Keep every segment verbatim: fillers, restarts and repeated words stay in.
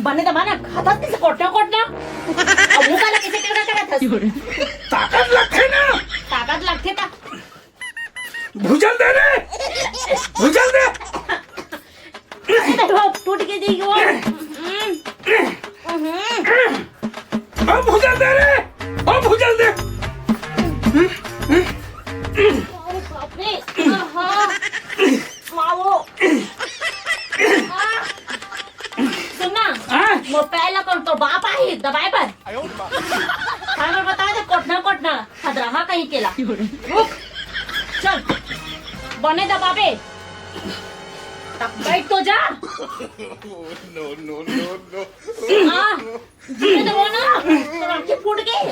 बने दबा ना, खाथस कइसे कोटना कोटना? अब मुंह काला कइसे टेढ़ा करत हस? ताकत लगथे ना। ताकत लगथे त भुजल दे रे, भुजल दे। अरे, टूट के जाई वो। हम्म। हम्म। अब भुजल दे रे, अब भुजल दे। अरे बाप रे, आहा। मावो। आ। सुन ना, हाँ? मोर पैर ला कौन तो बाप आही दबाए बर? हमर बता दे, कोटना कोटना, खदराहा कहीं केला। रुक, चल, बने दबाबे। तब बैठ तो जा। No, no, no, no। हाँ, जीने दबा ना, तो आंखें फूट गई।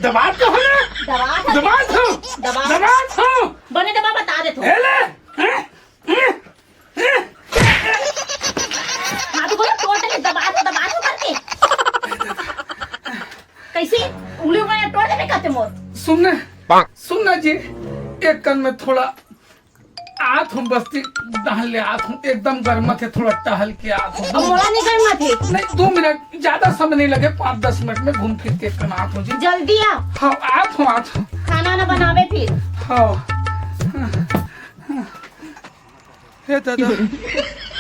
दबा तो हो ना। दबा तो दबा तो। दबा। दबा तो। बने दबा बता दे तो। हे ले। हैं? हाँ, तो बोलो, तोड़ दे, दबा दो, दबा दो करके। कैसे? उंगली उंगली तोड़ देबे कहते मोर। सुन ना, सुन ना जी, एक कन में थोड़ा आत हूँ, बस्ती डहल ले आत हूँ, एकदम गर्मत हे, थोड़ा टहल के आत हूँ। अब मोला नहीं गर्मत हे। नहीं, दो मिनट, ज्यादा समय नहीं लगे, पाँच दस मिनट में घूम फिर के एक कन आत हूँ जी। जल्दी आ। हाँ, आत हूँ, आत हूँ। खाना ना बनावे फिर। हाँ। हे दादा,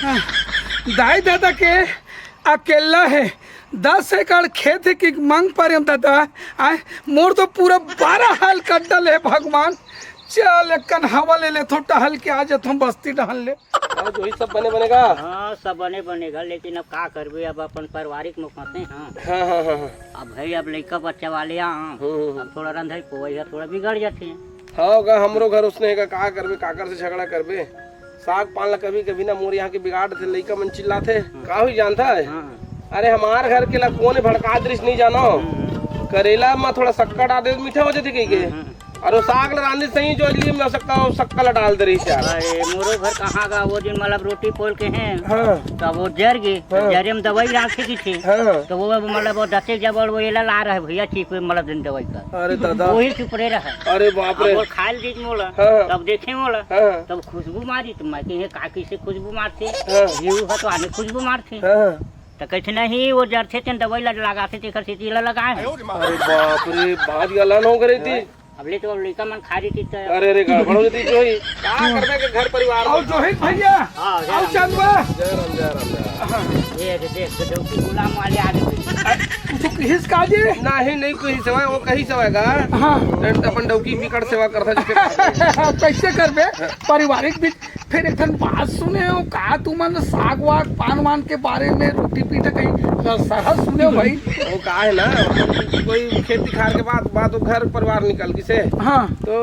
हाँ, दाई दादा के अकेला हे, दस एकड़ खेत हे कि मांग परेंव दादा। आय, मोर तो पूरा बारह हाल कट डले हे भगवान। चल, एक कन हवा ले लेथों, टहल के आ जाथों बस्ती डहल ले। हाँ, जोही सब बने बने गा। हाँ, सब बने बने गा, लेकिन अब का करबे, अब अपन पारिवारिक में फंसे हैं। हाँ, हाँ, हाँ, हाँ। अब भाई, अब लइका बच्चा वाले आ, हम्म, हम्म, अब थोड़ा रंधई पोवई ह थोड़ा बिगड़ जाथे। हाँ गा, हमरो घर उसने हे गा, का करबे, काकर से झगड़ा करबे। साग पान ला कभी कभी ना मोर यहाँ के बिगाड़ देथे, लइका मन चिल्लाथे। हाँ। का हुई जानता है? हाँ। अरे हमार घर के ला कोन भड़का दृश्य नहीं जानो। हम्म। करेला में थोड़ा सक्कर डाल दे, मीठा हो जाथे कही के। हम्म, हम्म। अउ वो साग ला रांधे सही जो लिए में सक्का, सक्का ला डाल दे रही यार। अरे मोरो घर कहाँ गा, वो दिन मतलब रोटी पोल के हैं, हाँ। तब वो जर गे, हाँ। जरे में दवाई राखे की थी। हाँ। तो वो मतलब वो दसे जबड़ वो एला ला रहे भैया, ठीक हुए मतलब दिन दवाई कर। अरे दादा। वही चुप रहे रहा। अरे बाप रे। अब वो खाए ला दीज मोला, हाँ। तब देखे मोला, हाँ। तब खुशबू मारी, तो मैं कहे का कैसे खुशबू मारथे? हाँ। घीव ह तो आने खुशबू मारथे। हाँ। तो कहते नहीं, वो जरथे तेन दवाई ला लगाथे, तेकर सेती ला लगाए हैं। अरे बाप रे, बात गलन हो गई थी। अब ले तो अब लइका मन खा रही थी तो। अरे रे, गड़बड़ हो जाती जो ही। का करबे के घर परिवार अउ में। जोहित भैया, हाँ, जय अउ राम। चंदवा। जय राम, जय राम, जय राम। हाँ। ये दे, देख, तो डौकी गुलाम वाले आ गए। कुछ किहिस का जी? नहीं, नहीं कोई सवाय, वो कही सवाय का। हाँ। तेन तो अपन डौकी बिकट सेवा करता जिसके पास। कैसे करबे? पारिवारिक बीच फिर एक ठन बात सुने हो का, तुमन साग वाग पान वान के बारे में, रोटी पीठा कहीं सरहद सुने हो भाई? वो का है ना, कोई खेती खार के बाद, बाद वो घर परिवार निकल गिसे। हाँ। तो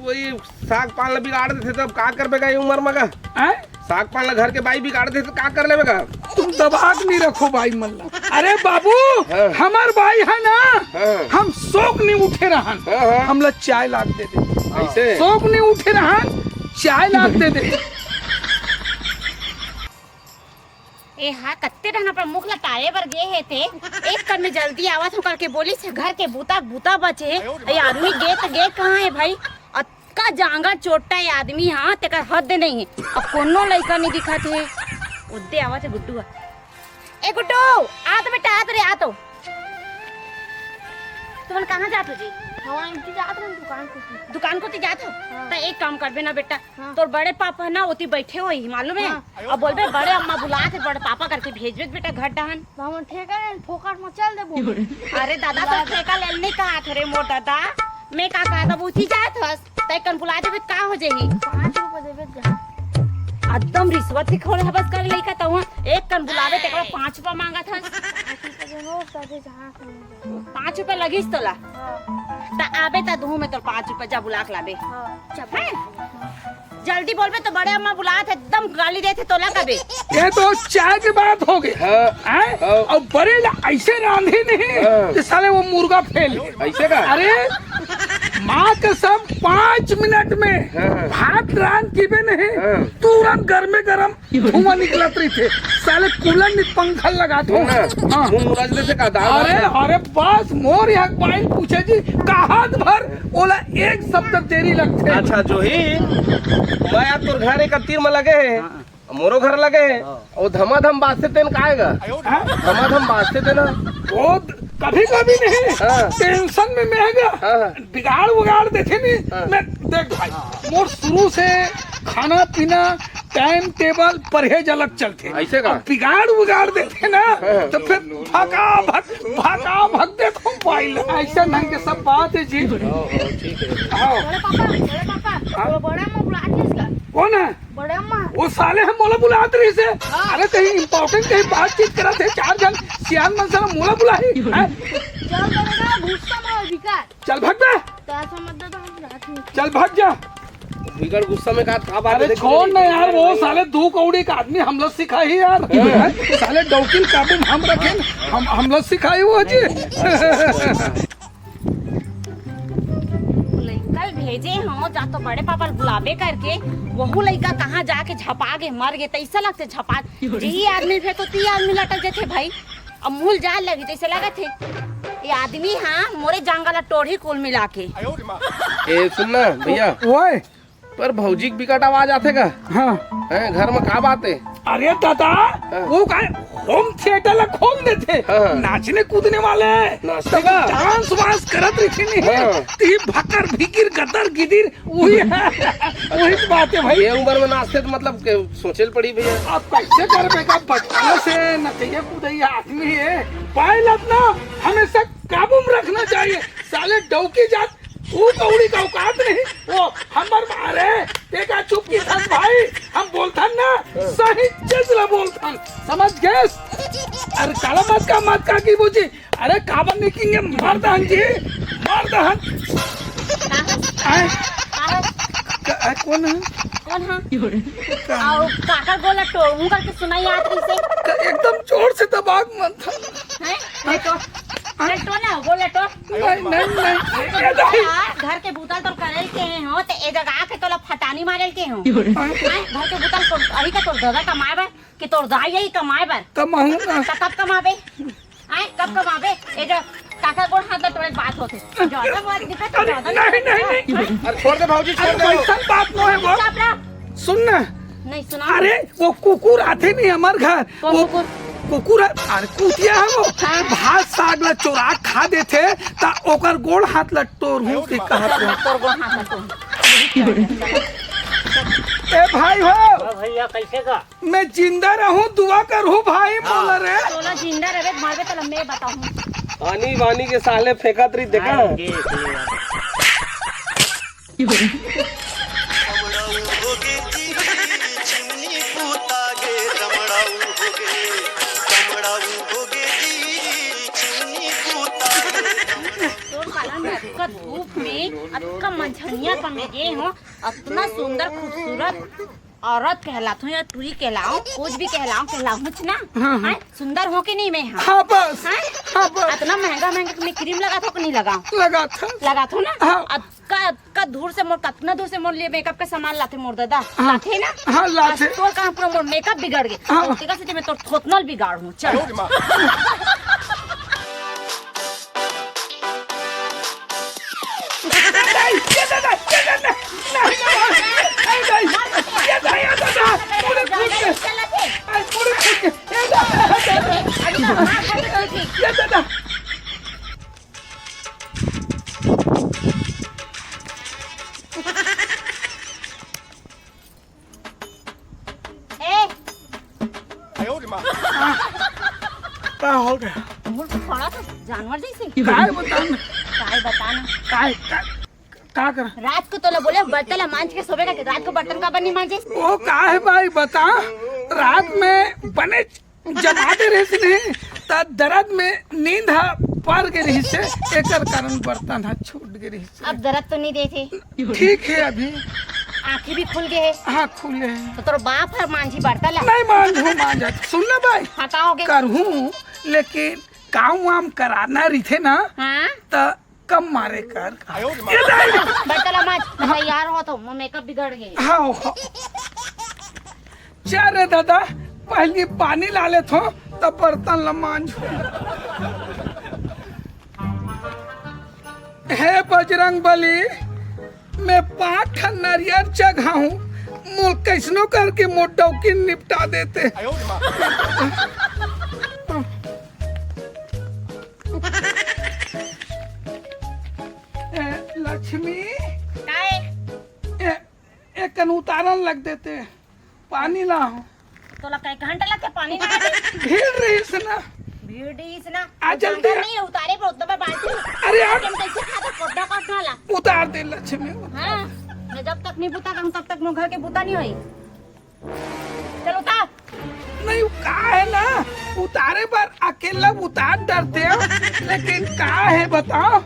वही साग पान ला बिगाड़ देथे, तब का करबे का ये उम्र में का? हैं? साग पान ला घर के बाई बिगाड़ देथे, तो का कर लेबे का? तुम दबा के नहीं रखो बाई मन ला। अरे बाबू, हाँ। हमर बाई है ना, हाँ। हम शौक नहीं उठे रहन, हाँ, हाँ। हमला चाय लाग दे दे। ऐसे? शौक नहीं उठे रहन, चाय लाग दे दे। ए हा, कत्ते डहन अपन मुख ला टाले बर गे हे ते, एक कन में जल्दी आवत हूँ करके बोलिस हे, घर के बूता, बूता बचे हे। ए आदमी गे त गे कहाँ हे भाई? अतका जांगर चोट्टा ए आदमी हा, तेकर हद नहीं हे। अब कोनो लइका नहीं दिखत हे। उद्दे आवत हे गुड्डू हा। ए गुड्डू, आ तो बेटा, आ तो रे, आ तो। तुमन कहाँ जात हो जी? हम इनकी जात रहन दुकान कोती। दुकान कोती जात हो? हाँ। त एक काम करबे ना बेटा, हाँ। तोर बड़े पापा ना ओती बैठे होही, मालूम है? हाँ। अब बोलबे बड़े अम्मा बुलात हे, बड़े पापा करके भेजबे बेटा घर डहन। हमन ठेका लेन फोकट में चल देबो। अरे दादा, तो ठेका लेल नहीं कहा थे रे मोर दादा, मैं का कहा था, ओती जात हस, तै कन बुला देबे त का हो जाही? पाँच रुपए देबे जा। एकदम रिश्वत ही खोले हबस कर लइका, तहु एक कन बुलावे तेकरा पाँच रुपया मांगत हस। पाँच रुपए दे दो, उसका दे जहाँ से मिल जाए। पाँच रुपया लगिस तोला? हाँ। त आबे त दुहू में तोर पाँच रुपया जा बुला के लाबे। हाँ, चल। हैं? जल्दी बोलबे तो बड़े अम्मा बुलात हे, एकदम गाली देथे तोला कबे। ये तो चाय के बात हो गई। हाँ। हैं? हाँ। अउ बड़े ला ऐसे रांधे नहीं हाँ। कि साले वो मुर्गा फेल। ऐसे का? अरे माँ कसम, पाँच मिनट में हाँ, हाँ। भात रांध कीबे नहीं, हाँ। तुरंत गर्मे गरम धुआं निकलत रहिथे। साले कूलर नि पंखा लगात हो। सुन ना, हाँ। मुंह मुराज दे से का दाल अरे, भात? अरे बस, मोर यहाँ बाइन पूछे जी, कहात भर ओला एक शब्द देरी लगथे। अच्छा जोही, मैं यार तोर घर एक तीर में लगे हे। हाँ। मोरो घर लगे हे। हाँ। वो धमाधम बाजथे तेन काय गा? हाँ? धमाधम बाजथे तेन। वो कभी कभी नहीं, हाँ। टेंशन में महंगा हाँ, हाँ। बिगाड़ उगाड़ देथे नहीं। हाँ। मैं देख भाई, मोर शुरू से खाना पीना, टाइम टेबल, परहेज अलग चलथे। ऐसे का? अब बिगाड़ उगाड़ देथे ना, हाँ। तो फिर भका भक, भका भक देथे भाई ला। ऐसा ढंग के सब बात हे जी। हाँ, हाँ, ठीक हे। हाँ। बड़े पापा, बड़े पापा, हाँ? वो बड़ा अम्मा बुलात रहिस का? कौन हे? बड़े अम्मा। वो साले ह मोला बुलात रहिस हे। हाँ। अरे, कहीं इंपॉर्टेंट, कहीं बातचीत करत हे, चार झन सियान मन साला मोला बुलाही, हैं? चल, बड़े ना, गुस्सा में हो, बिकार। चल, भाग बे। तो ऐसा मत दे, तो हम रात में चल, भाग जा। बिगड़ गुस्सा में का, का बात अरे, है, देखो छोड़ ना यार, वो साले दू कौड़ी का आदमी हमला सिखाही यार। हाँ। हैं? साले डौकी ल काबू में हम रखेन, हम, हमला सिखाही वो जी। लइका ल भेजे हंव, जा तो बड़े पापा ल बुलाबे करके, वहू लइका कहाँ जाके झपा गे, मर गे, तइसे लगथे झपा। जेही आदमी ल भेजथों, तिही आदमी लटक जाथे भाई। अब मुँह ल जाए लगही, तइसे लगथे। ये आदमी हा मोरे जांगर ला टोरही कुल मिला के। ए, सुन ना भैया। ओए। पर भौजी के बिकट आवाज आथे का? हाँ। हैं, घर में का बात हे? अरे दादा, हाँ। वो काय होम थिएटर ला खोल देथे। हाँ, हाँ। नाचने कूदने वाले। नाचते का? डांस वांस करत रहिथे नहीं। हाँ। ती भकर भिकिर गदर गिदिर, वही, वही तो बात हे भाई। ये उम्र में नाचथे तो मतलब के सोचे ल पड़ी भैया। अब कइसे करबे का, बचपन से नचइया कूदइया आदमी हे। पायल अपना हमेशा काबू में रखना चाहिए। साले डौकी जात तू कौड़ी का औकात नहीं, वो हमर मारे, तेका चुप किथस भाई, हम बोलथन ना, सही चीज ला बोलथन, समझ गेस? अरे काला मत का, मत का की बूजी, अरे काबर नहीं किंगे, मार दहन जी, मार दहन। आए? का-, आ, कौन हे? कौन हा? का-, अउ काकर गोला टोरू करके सुनाई आत रहिसे। का-, एकदम जोर से दबा के मन था। हैं? ले तो, ले तो ना, गोला तो। नहीं, नहीं, नहीं। ये तो यार, घर के बूता ल तोर करे ल केहे हों, त ए जगह आके तोला फटानी मारे ल केहे हों। हैं? घर के बूता ल तोर, अभी का तोर दादा कमाए बर, कि तोर दाई आई कमाए बर? कमाहूँ ना। त कब कमाबे? हैं? कब कमाबे? ए जो काका गोड़ हाथ ल टोरे के बात होथे। ज्यादा बात दिखा तो अरे, ज्यादा नहीं, नहीं, नहीं। अरे छोड़ दे भौजी, छोड़ अरे दे। वैसन बात नोहे वो। चुपचाप रह। सुन ना। नहीं सुना। अरे वो कुकुर आथे नहीं हमर घर। कौन वो कुकुर? कुकुर हे, अरे कुतिया हे वो। हाँ। भात साग ला चोरा खा देथे, त ओकर गोड़ हाथ ला टोरहूँ के कहत हे। तोर गोड़ हाथ ला टोर। ए भाई हो। हाँ भैया, कैसे का? मैं जिंदा रहूँ, दुआ करहूँ भाई, हाँ। बोला रे। तोला जिंदा रहे, मरबे त मैं बताहूँ। पानी वानी के साले फेंकत रही, देखा? हाँ, ये, ये। तोर काला में अतका धूप में, अतका मंझनिया पर मैं गे हों, अतना सुंदर खूबसूरत औरत कहलाथों या टुरी कहलाओं, कुछ भी कहलाओं, कहलाओं कुछ ना। हाँ, हाँ। हैं? सुंदर हों कि नहीं मैं? हाँ। हाँ, बस। हैं? हाँ, बस। अतना महंगा महंगा मैं क्रीम लगाथों कि नहीं लगाओं? लगाथों। लगाथों ना? हाँ। अब का, का दूर से मोर, कतना दूर से मोर लिए मेकअप का सामान लाथे मोर दादा? हाँ। लाथे ना? हाँ, लाथे। आज तोर कहाँ पूरा मोर मेकअप बिगड़ गे। हाँ। तेकर सेती मैं तोर थोथना ल बिगाड़हूँ। चल। ए, का हो गया? मोर तो थोड़ा सा जानवर जैसे। काय बताना? काय बताना? काय, का, का कर? रात को तोला बोले बर्तन ला मांज के सोबे करके, रात को बर्तन काबर नहीं मांजे? वो का हे भाई बता, रात में बने जमाते रहिस नहीं, त दर्द में नींद हा पर गे रहिस हे, एकर कारण बर्तन हा छूट गे रहिस हे। अब दर्द तो नहीं देथे। ठीक हे अभी। आँखी भी खुल गे हे। हाँ, खुले हे। त तोर बाप हर मांजी बर्तन ला। नहीं मांजहूँ, मांजहूँ। सुन ना भाई। हाँ, का हो गे? करहूँ, लेकिन काम वाम कराना रहिथे ना, हाँ? त कम मारे कर। बर्तन ला मांज, मैं तैयार होथों, मोर मेकअप बिगड़ गे। हाँ, हाँ। चल रे दादा, पहली पानी ला लेथों, तब बर्तन ला मांज। हे बजरंग बली, मैं पाँच ठन नरियर चघाहूँ, मोर कइसनो करके मोर डौकी निपटा देते। ए, लक्ष्मी, काय? ए, एकन उतारन लग देते, पानी ला हो। तोला कई घंटा लगथे पानी लाने में? भीड़ रहिस ना। भीड़ रहिस ना। आ, जल्दी आ। नहीं, उतारे पर उतना बाल्टी। अरे यार। हम कैसे खाता कोटना कोटना ला? उतार दे लक्ष्मी। हाँ, मैं जब तक नहीं बुता करूँ, तब तक मोर घर के बुता नहीं होई। चल उतार। नहीं, वो का है ना, उतारे बर अकेला उतार डरते हो, लेकिन का है बताओ?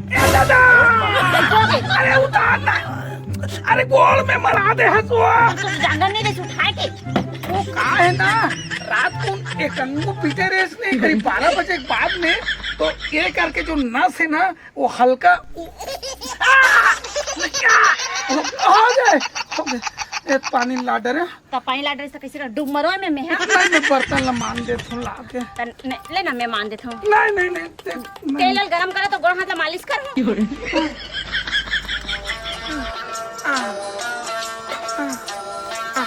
ए दादा! अरे उतार ना, अरे गोड़ में मरा दे हसुआ। तो जांगर नहीं दे उठा के। वो का है ना, रात को एक अंगू पीटे रेस नहीं करी, बारह बजे के बाद में, तो ये करके जो नस है ना, वो हल्का, वो, आ! क्या? हो गए, हो गए। एक पानी ला डरे। त पानी ला डरे से कैसे कर? डूब मरो में, में, हाँ? नहीं, मैं बर्तन ला मान देत हूँ ला के। त ने-, ले ना, मैं मान देत हूँ। नहीं, नहीं, नहीं, ते-, नहीं। तेल ल गरम करे तो गोड़ हाथ ला मालिश कर। आ, आ, आ।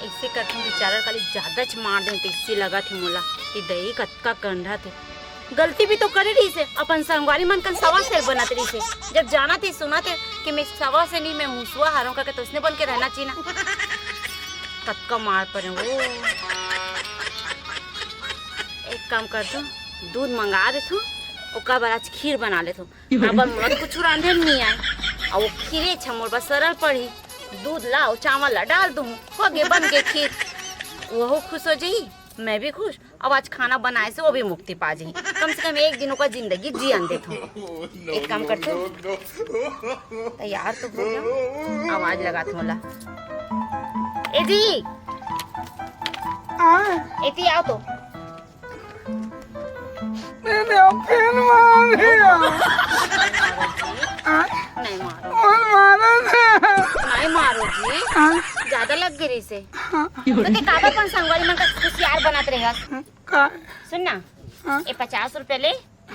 ऐसे करके बिचारा काली ज्यादाच मार दें, तइसे लगत हे मोला। ये दही कतका कंढत हे। गलती भी तो करे रहिस हे, अपन संगवारी मन कन सवा सेर बनत रहिस हे। जब जानत हे, सुनत हे कि मैं सवा से नहीं, मैं मुसवा हरों करके, तो उसने बन के रहना चाहिए ना। कतका मार परे वो। एक काम करथों, दूध मंगा देथों, ओकर बर आज खीर बना लेथों। काबर मोला तो कुछ रांधे नहीं आए, अउ वो खीरे छ मोर बर सरल पड़ही। दूध ला अउ चावल ला डाल दूँ, हो गे, बन गे खीर। वहू खुश हो जाही, मैं भी खुश। अब आज खाना बनाए से वो भी मुक्ति पा जाही। कम से कम एक दिन ओकर जिंदगी जियन देथों। एक काम करथों, तैयार तो हो गया, आवाज लगाथों ला। ए जी, हाँ। एती आओ तो। मैंने अब फिर मार दिया। हाँ? नहीं मारो। और मारा था। नहीं मारो जी। हाँ? ज्यादा लग गई से। हाँ। तो ते काबर अपन संगवारी मन का कुछ यार बनात रहे? का? सुन ना, हाँ? ये पचास रुपया ले,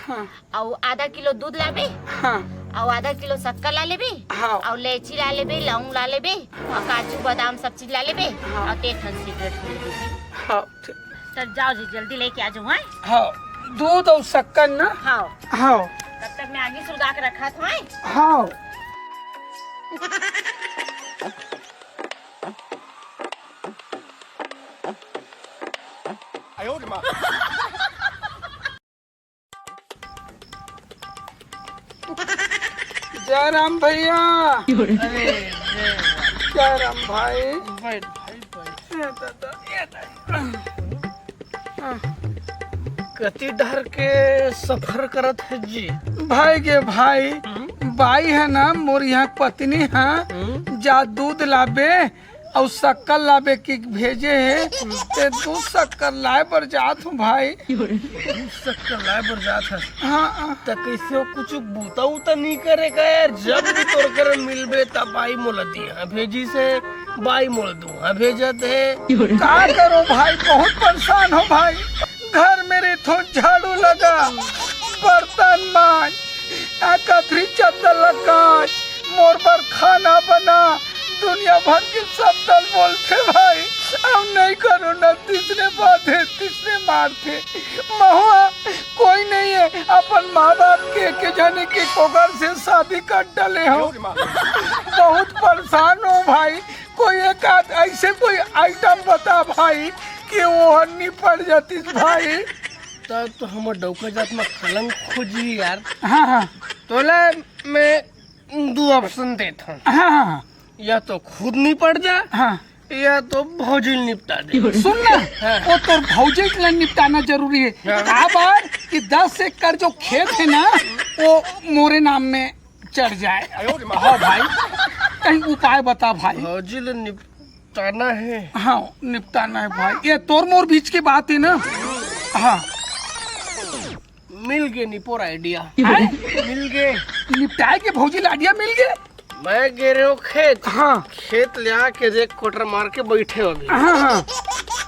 हाँ। अउ आधा किलो दूध लाबे, हाँ। अउ आधा किलो शक्कर ला लेबे, हाँ। अउ लेची ला लेबे, लौंग ला लेबे, हाँ। अउ काजू बादाम सब चीज ला लेबे, हाँ। अउ ते ठन सिगरेट पी लेबे। हाँ, ठीक। तो जाओ जी, जल्दी लेके आ जाओ, हैं? हाँ, दूध अउ शक्कर ना? हाँ। हाँ। तब तक मैं आगी सुलगा के रखत हूँ, हैं? हाँ। जय राम भैया। अरे, जय राम। जय राम भाई। बैठ भाई, बैठ। ये दादा, ये दादा। हाँ। कति डहर के सफर करत हे जी? भाई गे भाई, हम्म? बाई हे ना, मोर यहाँ पत्नी हे, हम्म? जा दूध लाबे, अउ शक्कर लाबे कि भेजे हे, ते दूध शक्कर लाए बर जात हूँ भाई। दूध शक्कर लाए बर जात हस? हाँ, हाँ। त कइसे हो, कुछ बूता उता नहीं करे का यार? जब भी तोर करा मिलबे त बाई मोला दिहा भेजिस हे, बाई मोला दुहा भेजत हे। का करो भाई, बहुत परेशान हो भाई। घर में रहिथों, झाड़ू लगा, बर्तन मांज, आ कथरी चद्दर ला कांच, मोर बर खाना बना, दुनिया भर के शब्द ल बोलथे भाई। अब नहीं करो ना, तीसरे बात हे, तीसरे मारथे। महुआ कोई नहीं हे, अपन माँ बाप के, के जाने के कोकर से शादी कर डाले हो। बहुत परेशान हो भाई, कोई एक आध ऐसे कोई आइटम बता भाई कि वो निपट जाती भाई। त तो हमर डौका जात में कलंक खोजी यार। हाँ, हाँ। तोला मैं दू ऑप्शन देत हूँ। हाँ, हाँ, हाँ। या तो खुद निपट जा, हाँ। या तो भौजी ल निपटा दे। सुन ना, हाँ। वो तोर भौजी ल निपटाना जरूरी हे। हाँ। काबर कि दस एकड़ जो खेत हे ना, वो मोरे नाम में चढ़ जाए। हाँ भाई, कहीं उपाय बता भाई। भौजी ल निपटाना हे। हाँ, निपटाना हे भाई। ये तोर मोर बीच की बात हे ना। हाँ। मिल गे निपोर आइडिया। हैं? मिल गे। निपटाए के भौजी ल आइडिया मिल गे? मैं गे रहे हो खेत। हाँ। खेत ले आके एक कोटर मार के बैठे हो अभी। हाँ, हाँ।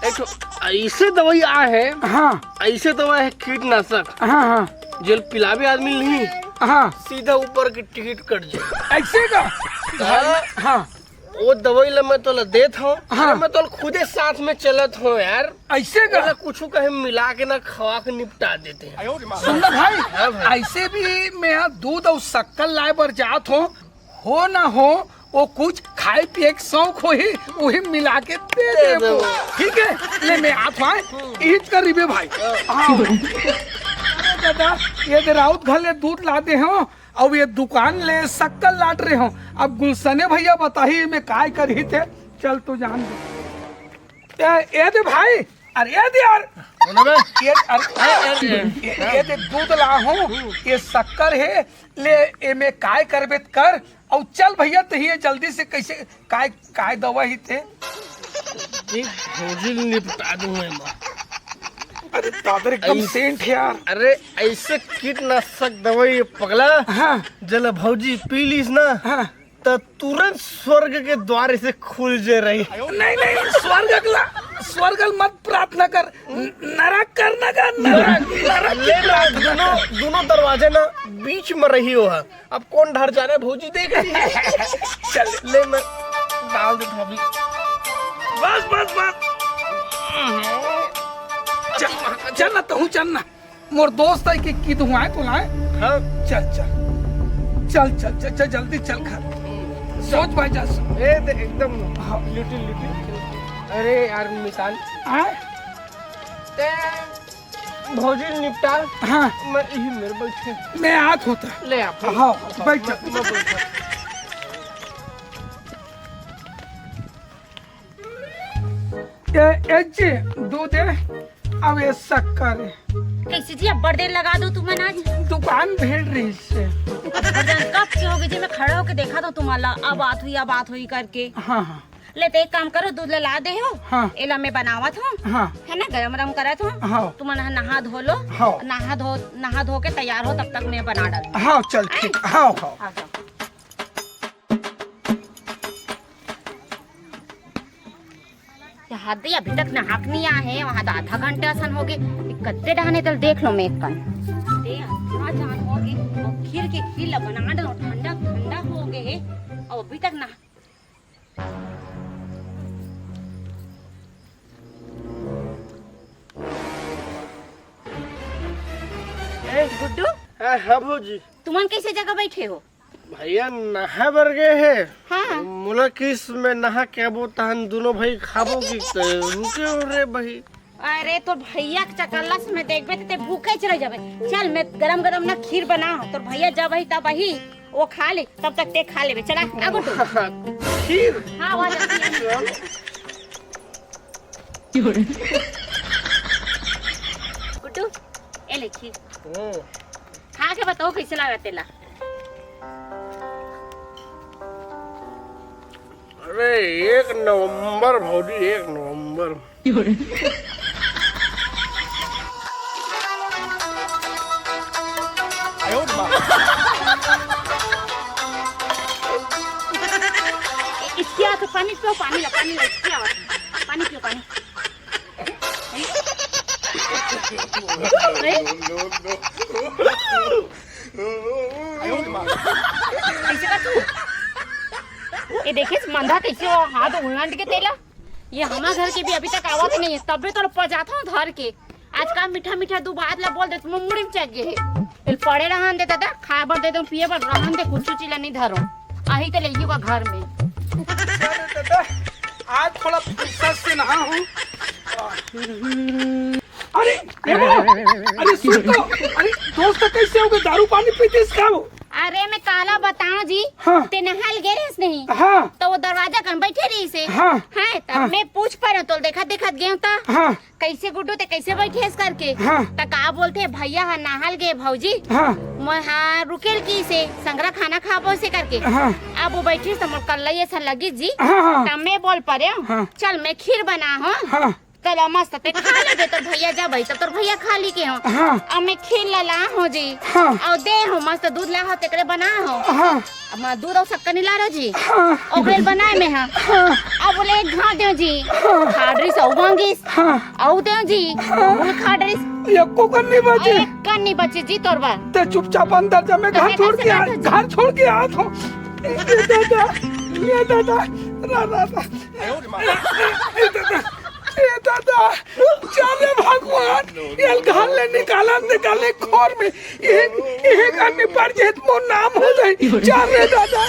एक ठो ऐसे दवाई आ है। हाँ। ऐसे दवाई है कीटनाशक। हाँ, हाँ। जेल पिलावे आदमी नहीं। हाँ। सीधा ऊपर की टिकट कट जाए। ऐसे का? हाँ। हाँ। वो दवाई ला मैं तोला देत हूँ। हाँ। मैं तोला खुदे साथ में चलत हूँ यार। ऐसे का? ओला कुछ कहीं मिला के ना खवा के निपटा देते हैं। सुन ना भाई, हाँ भाई। ऐसे भी मैं यहाँ दूध और शक्कर लाए बर जात हूँ, हो ना हो, वो कुछ खाए पिए के शौक होही, वही मिला के दे दे देबो। देबो। ठीक है, ले मैं आत हूँ, ईद करीबे भाई। हाँ। हाँ। अरे दादा, ये दे राउत घर ले दूध लाते हो, अब ये दुकान ले शक्कर लाट रहे हो। अब गुलशने भैया बताही, मैं काय करही थे, चल तू जान दे। ए, ए दे भाई, अरे ए दे यार। बोलो बे। ये, अरे, ए, ए, ए, ये, ये दे दूध ला हूँ, ये शक्कर है, ले, ए में काय करबे त कर, और चल भैया, तो ये जल्दी से कैसे, काय, काय दवा ही थे? एक भौजी ल निपटा दूं मैं, माँ। अरे दादर एकदम ऐस-, सेंट है यार। अरे ऐसे कीटनाशक दवाई ये पगला, हाँ। जला भौजी पी लीस ना, हाँ। त तुरंत स्वर्ग के द्वार से खुल जे रही। नहीं, नहीं, स्वर्ग अगला, स्वर्ग अगला मत प्रार्थना कर, न-, नरक करना का, नरक, नरक की ले ना, प्रार्थना दोनों, कर। दोनों दरवाजे ना बीच में रही हो है। अब कौन डर जा रहा है, भौजी देख रही है। चल। ले मैं डाल देता हूँ अभी। बस, बस, बस। चल, चल ना, तहूँ चल ना। मोर दोस्त है कि, कि तुम आए तो लाए। हाँ। चल, चल। चल, चल, चल, चल, जल्दी चल घर। सोच भाई जा। ए, दे, एकदम हाँ। Little, little. अरे यार, मितान। हाँ? ते भौजी निपटा। हाँ। मैं यही मेरे बैठे। मैं हाथ होता। ले आप। हाँ, बैठ जा। मैं, मैं बैठा। ए, ए जी, दूध है, अब ये शक्कर है। कैसे जी, अब्बड़ देर लगा दो तुमन आज। दुकान भीड़ रही से। अब्बड़ देर कब के हो गए जी, मैं खड़ा होके देखा था तुम्हारा, अब बात हुई, अब बात हुई करके। हाँ, हाँ। ले तो एक काम करो, दूध ला दे हो, हाँ। एला मैं बनावत हूँ, हाँ। है ना, गरम गरम करत हूँ, हाँ। तुमन नहा धो लो, हाँ। नहा धो, नहा धो के तैयार हो, तब तक मैं बना डालूँ। हाँ, चल ठीक, हाँ, हाँ। आ जाओ। ये हद है, अभी तक नहाक नहीं आए हैं, वहाँ तो आधा घंटा असन हो गए। ये कद्दे डहाने तल देख लो मैं एक कन। दे, इतना जान हो गए, और खीर के खीर ला बना दो, ठंडा ठंडा हो गए है, और अभी तक ना। ए, गुड्डू? हाँ, हाँ भौजी। तुमन कैसे जगह बैठे हो? भैया नहाए बर गए हे। हाँ। मोला किस में नहा के आबो, तहन दोनों भाई खाबो कि त रुके हो रे भाई। अरे तोर भैया के चकल्ला से मैं देखबे त ते भूखे च रह जाबे। चल मैं गरम गरम ना खीर बना, तोर भैया जब आही तब आही, वो खा ले, तब तक ते खा लेबे। चला आगो तू। खीर? हाँ, वो आ जाती है। चल। गुड्डू, ए ले खीर। हम्म। खा के बताओ कैसे लगा तेला। अरे एक नंबर भौजी, एक नंबर। इसकी आंख पानी पियो, पानी ला, पानी ला, इसकी आवाज। पानी पियो, पानी। अरे? कैसे कर तू? ये देखे मंदा कैसे हो, हाथ उलट के तेला। ये हमार घर के भी अभी तक आवत नहीं है, तबे तो पजाता हूँ धर के। आज का मीठा मीठा दू बात ला बोल दे, तुम मुड़ी में चढ़ गए है। पड़े रहन दे दादा, खाए बर दे दो, पिए बर रहन दे, कुछ चीज ला नहीं धरो। आही तो ले का घर में। अरे दादा, आज थोड़ा फुर्सत से नहा हूँ। अरे, ए वो, अरे सुन तो, अरे दोस्त कैसे हो गए? दारू पानी पीते इसका हो? अरे मैं काला बताऊं जी, हाँ। ते नहाल गे रहिस नहीं? हाँ। तो वो दरवाजा कन बैठे रहिस हे। हाँ। हाँ, तब हाँ। मैं पूछ पा रहा हूँ, तो देखत देखत गए ता। हाँ। कैसे गुड्डू ते कैसे बैठे इस करके? हाँ। त का बोलते भैया हा नहाल गे भौजी। हाँ। मैं हाँ रुकेल की से संगरा खाना खाबो से करके। हाँ। अब वो बैठे तो मोर कल्ला ये सन लगी जी। हाँ, हाँ। तब मैं बोल पा रहे हूँ, हाँ। चल मैं खीर बना हूँ। हाँ। कला मस्त ते खा लेबे, तोर भैया जब आई, तब तोर भैया खा ली के हो। हाँ। अब मैं खीर ला ला हो जी। हाँ। अउ दे हो, मस्त दूध ला हो, तेकरे बना हो। हाँ। अब मैं दूध अउ शक्कर नी ला रहो जी। हाँ। ओकरे बनाए में हाँ। हाँ। अब बोले एक घा दे जी। हाँ। खाडरी सौ मांगिस। हाँ। अउ दे जी। हाँ। वो खाडरी। एको कन नहीं बचे। एक कन नहीं बचे जी तोर बर। ते चुपचाप अंदर जा, मैं तो घर मैं छोड़ कैसे के आ, बैठो जी? घर छोड़ के आ तो। ये दादा, ये दादा, रा, रा, रा। ए दादा, ए दादा, चल रे भगवान, ये घर ले निकालन दे, गले खोर में, ये, ये घर में पड़ जाए तो मोर नाम हो जाए, चल रे दादा।